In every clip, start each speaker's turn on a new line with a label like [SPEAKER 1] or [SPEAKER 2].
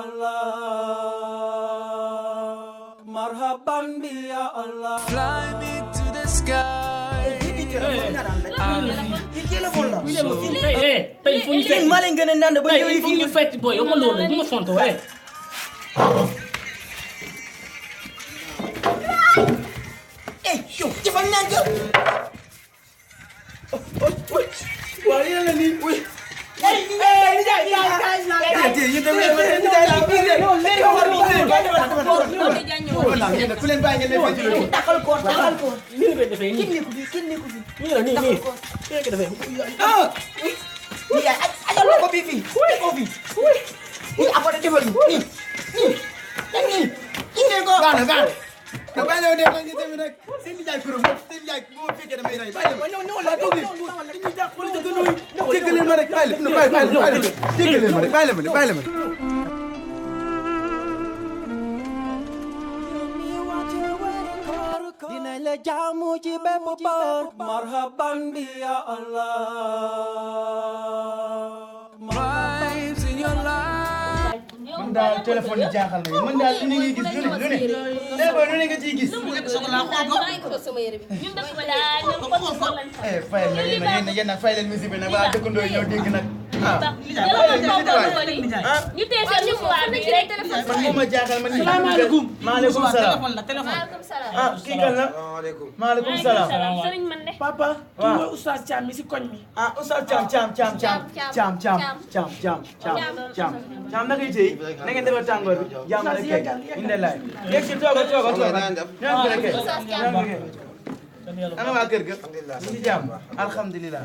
[SPEAKER 1] Allah, marhaban bi ya Allah.
[SPEAKER 2] Fly me to the sky.
[SPEAKER 3] tey fu ñu fekk
[SPEAKER 4] maa leen gën a naan ba
[SPEAKER 3] tey
[SPEAKER 4] ñëw
[SPEAKER 3] fu ñu fekk booy yow ma loolu bu ma fonto
[SPEAKER 4] yow jëfal naa ko.
[SPEAKER 1] Waaw yéen la nii.
[SPEAKER 4] ku leen bàyyi ngeen ne fii taxal ko taxal ko.
[SPEAKER 3] ni nga koy defee nii
[SPEAKER 4] kenn nekku fi kenn nekku fi.
[SPEAKER 3] nii la nii nii ni nga koy defee
[SPEAKER 4] nii yaay ajal ko bii fii ko fii. nii après defal nii nii nii ko.
[SPEAKER 1] Baax na baax na. te bàyyi la woon de tamit rek seen nijaay kuréel moom seen nijaay bu ma fekkee damay rey bàyyi la ma la toog jéggal leen ma rek bàyyi la jéggal leen ma rek bàyyi la ma dinañ la jaamu ci bépp boor marhaban bi ya Allah.
[SPEAKER 2] Vibes in your life.
[SPEAKER 1] man daal téléphone yi jaaxal na man daal li ngay gis lu ne lu ne nga ciy gis. fayal na yéen nag fay leen musique bi nag balaa dëkkandoo yi ñëw dégg nag.
[SPEAKER 5] ñu tey seen histoire bi rek.
[SPEAKER 1] man moom ma jaaxal man.
[SPEAKER 3] salaamaaleykum
[SPEAKER 1] maaleykum salaam.
[SPEAKER 5] maaleykum salaam.
[SPEAKER 1] ah kii kan la. maaleykum salaam.
[SPEAKER 5] sëriñ man de.
[SPEAKER 3] papa
[SPEAKER 1] waaw
[SPEAKER 3] kii mooy oustaz Thiam mi si koñ mi
[SPEAKER 1] ah oustaz Thiam naka yi tey na ngeen defar tàngoor bi jàmm rek kay indelaay yegg si tooga ñaan ko rek kay ana waa kër ga ñu ngi jàmm alhamdulilah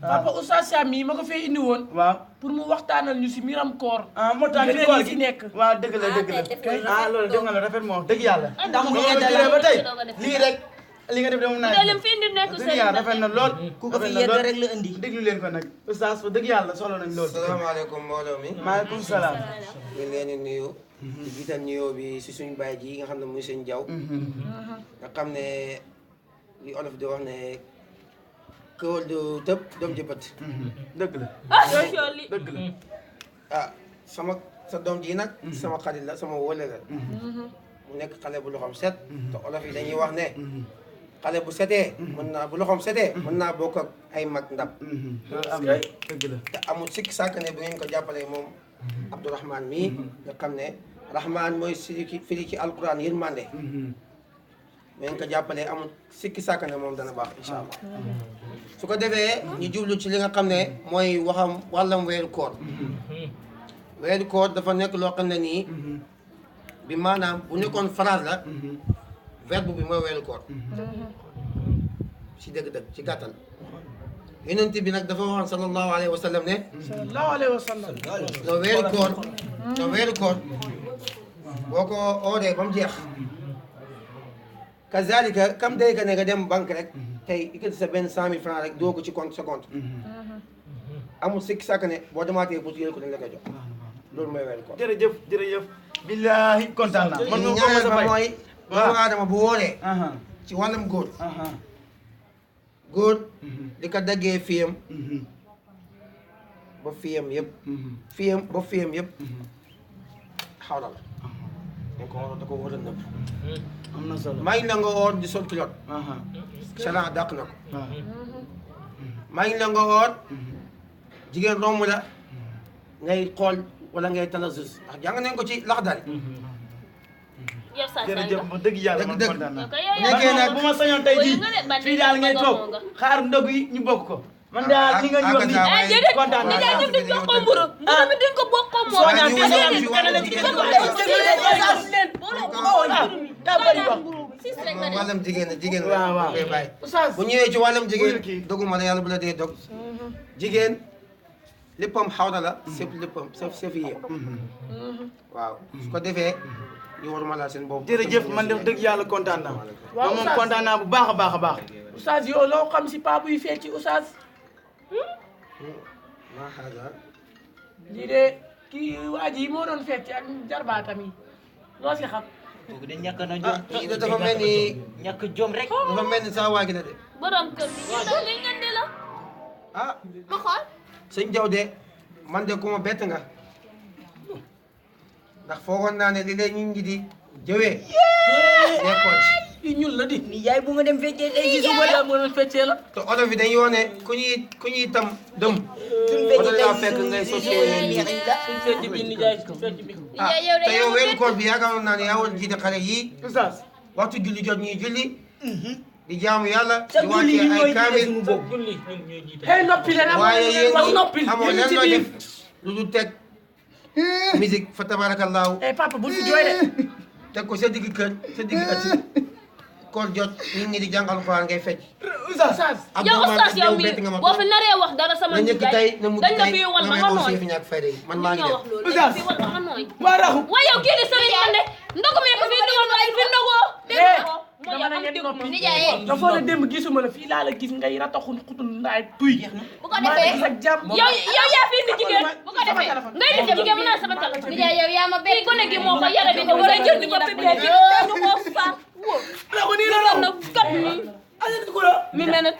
[SPEAKER 3] papa oustaz Thiam mi ma ko fee indi woon
[SPEAKER 1] waaw
[SPEAKER 3] pour mu waxtaanal ñu si miram koor
[SPEAKER 1] ah moo tax
[SPEAKER 3] ngëneel yi si nekk
[SPEAKER 1] waaw dëgg la ah loolu def nga la rafet moom dëgg yàlla ndax mu ngi ba tey lii rek li nga def de moom naa
[SPEAKER 5] lim fi indi nekk
[SPEAKER 1] dëgg yàlla rafet na lool
[SPEAKER 4] ku ko fi yegg rek la indi.
[SPEAKER 1] déglu leen ko nag oustaz fa dëgg yàlla solo nañ lool
[SPEAKER 6] salaamaaleykum mbooloo mi.
[SPEAKER 1] maaleykum salaam
[SPEAKER 6] ñu ngi leen di nuyu. di jiital nuyoo bi si suñu baay ji nga xam ne muy sëñ Jaw nga xam ne li olof di wax ne këwal du tëb doom ji bët.
[SPEAKER 1] dëgg la dëgg la
[SPEAKER 6] ah sa doom ji nag. sama xarit la sama wóole la. mu nekk xale bu loxoom set. te olof yi dañuy wax ne. xale bu setee. mën naa bu loxoom setee. mën naa bokk ak ay mag ndab.
[SPEAKER 1] loolu am na dëgg la
[SPEAKER 6] te amul sikk sàkk ne bu ngeen ko jàppalee moom Abdourahmane mii nga xam ne Rahman mooy firi ci alquran yërmande bu ngeen ko jàppalee amul sikki sàkk ne moom dana baax incha allah su ko defee ñu jublu ci li nga xam ne mooy waxam wàllam weeru koor weeru koor dafa nekk loo xam ne nii bi maanaam bu nekkoon phrase la verbe bi mooy weeru koor ci dëgg-dëgg ci gàttal yonent bi nag dafa waxoon sallallahu alayhi wa sallam ne
[SPEAKER 3] sallallahu alayhi wa sallam
[SPEAKER 6] no weeru koor boo ko oodee ba mu jeex kazalika kam day ka ne nga dem banque rek tey ikkati sa benn 100 000 francs rek doo ko ci compte sa compte amul sikki sàkk ne boo demaatee pour yël ko dañ la koy jox loolu mooy weeru koor
[SPEAKER 1] jërëjëf billahi kontaan naa man moom
[SPEAKER 6] ñaareel ba mooy doomu aadama bu wooree
[SPEAKER 1] aha
[SPEAKER 6] ci wàllum góor di ko daggee fiyam ba fiyam yëpp xawla la da ko war a nëbb
[SPEAKER 1] am na solo
[SPEAKER 6] maa ngi la nga oor di sol culotte
[SPEAKER 1] aha
[SPEAKER 6] sharia dàq na ko maa ngi la nga oor jigéen romb la ngay xool wala ngay talasus ndax jàng nañ ko ci laxdari
[SPEAKER 5] yow saa
[SPEAKER 1] jërëjëf ma dëgg yàlla man
[SPEAKER 6] dëgg.
[SPEAKER 1] kontaan naa
[SPEAKER 6] nekkee nag
[SPEAKER 1] bu ma sañoon tey jii fii daal ngay toog xaar ndog yi ñu bokk ko man daal li nga ñu wax nii
[SPEAKER 5] déedéet
[SPEAKER 1] kontaan naa
[SPEAKER 5] nijaay ñëpp dañ ko mburu mburu mi dañ ko bokk moom
[SPEAKER 1] soo ñaan
[SPEAKER 6] ñu
[SPEAKER 1] déedéet
[SPEAKER 6] ñu
[SPEAKER 1] kenn la ci kenn daa bëri wax
[SPEAKER 6] moom wàllam jigéen
[SPEAKER 1] waaw waaw
[SPEAKER 6] koy bàyyi
[SPEAKER 3] oustaz
[SPEAKER 6] bu ñëwee ci wàllam
[SPEAKER 1] kii.
[SPEAKER 6] jigéen doguma la yàlla bu la dee dog jigéen léppam xawra la sëf léppam sëf yi waaw su ko defee ñu war ma laal seen boobu
[SPEAKER 1] jërëjëf man def dëgg yàlla kontaan naa
[SPEAKER 3] waaw
[SPEAKER 1] man moom kontaan naa bu baax a baax a baax
[SPEAKER 3] oustaz yow loo xam si paa buy fecc oustaz
[SPEAKER 6] maa xaaga
[SPEAKER 3] lii de kii waa ji moo doon fecc ak jarbaatam yi loo si xam
[SPEAKER 4] kooku de ñàkk na jom.
[SPEAKER 6] kii de dafa mel ni
[SPEAKER 4] ñàkk jom rek.
[SPEAKER 6] dafa mel ni saa waa gi la de
[SPEAKER 5] borom kër gi ñu daw li ngeen di la
[SPEAKER 6] ah
[SPEAKER 5] ma xool
[SPEAKER 6] sëñ Jaw de man de ku ma bett nga ndax foogoon naa ne li leen ñu ngi di jëwee nekkoon ci
[SPEAKER 3] yi ñul la di
[SPEAKER 4] ni yaay bu nga dem feccee tey ci suba la
[SPEAKER 3] mo doon feccee la
[SPEAKER 6] te oto bi dañuy wone ku ñuy tam dëm oto yaa fekk ngay sosee
[SPEAKER 3] suñ fecc bi ni jaay fecc bi
[SPEAKER 6] te yow weeru koor bi yaakaaroon naa ne yaa woon jiite xale yii
[SPEAKER 1] oustaz
[SPEAKER 6] waxtu julli jot ñuy julli di jaamu yàlla
[SPEAKER 4] sa
[SPEAKER 6] di
[SPEAKER 4] julli yi
[SPEAKER 6] wàccee
[SPEAKER 4] ñooy
[SPEAKER 6] ay kaamil
[SPEAKER 4] suñu bopp
[SPEAKER 3] julli ñun ñoy jiite hey noppi leen
[SPEAKER 6] waaye yéen
[SPEAKER 3] wax
[SPEAKER 6] ñi
[SPEAKER 3] noppil
[SPEAKER 6] amoo leen loo def lu dul teg musique fa tabarakallahu
[SPEAKER 3] eh papa bul fi jooy de
[SPEAKER 6] teg ko sa digg kër sa digg ëtt koor jot nit ñi di jàngal Alxuraan ngay fecc
[SPEAKER 3] oustaz
[SPEAKER 5] yow oustaz yow mi boo fi naree wax dara sama
[SPEAKER 6] na njëkk tey na mujj
[SPEAKER 5] dañ la
[SPEAKER 6] tey
[SPEAKER 5] fi wal ba
[SPEAKER 6] nga
[SPEAKER 5] nga
[SPEAKER 6] may
[SPEAKER 5] nooy
[SPEAKER 6] aussi fi ñàkk fayda yi man maa ngi
[SPEAKER 5] ñoo
[SPEAKER 6] dem
[SPEAKER 5] wax loolu
[SPEAKER 1] Oustaz.
[SPEAKER 5] fi wal ba nga nooy
[SPEAKER 1] waa raxu
[SPEAKER 5] waaye yow kii di sëriñ man de ndogu mee ko fii dugal waaye fi ndogoo dégg nga ko mooy
[SPEAKER 3] dama
[SPEAKER 5] yow
[SPEAKER 3] na
[SPEAKER 5] am
[SPEAKER 3] ngeen
[SPEAKER 5] déglu
[SPEAKER 3] noppi
[SPEAKER 5] nijaay
[SPEAKER 3] dafa la démb gisuma la fii laa la gis ngay rataxun xutul ndaay tuy
[SPEAKER 5] bu ko defee
[SPEAKER 3] ak jàmm
[SPEAKER 5] yow yaa fi indi jigéen bu ko defee ngay def jigéen mën naa sama téléphone nijaay yow yaa ma bett kii gone gi moo ko yare bi te war a jël di ko publier ci ñu ko faat wóor
[SPEAKER 1] raxu nii
[SPEAKER 5] loolu
[SPEAKER 1] la
[SPEAKER 5] nag kat mi
[SPEAKER 1] asen ko la
[SPEAKER 5] mi mel ne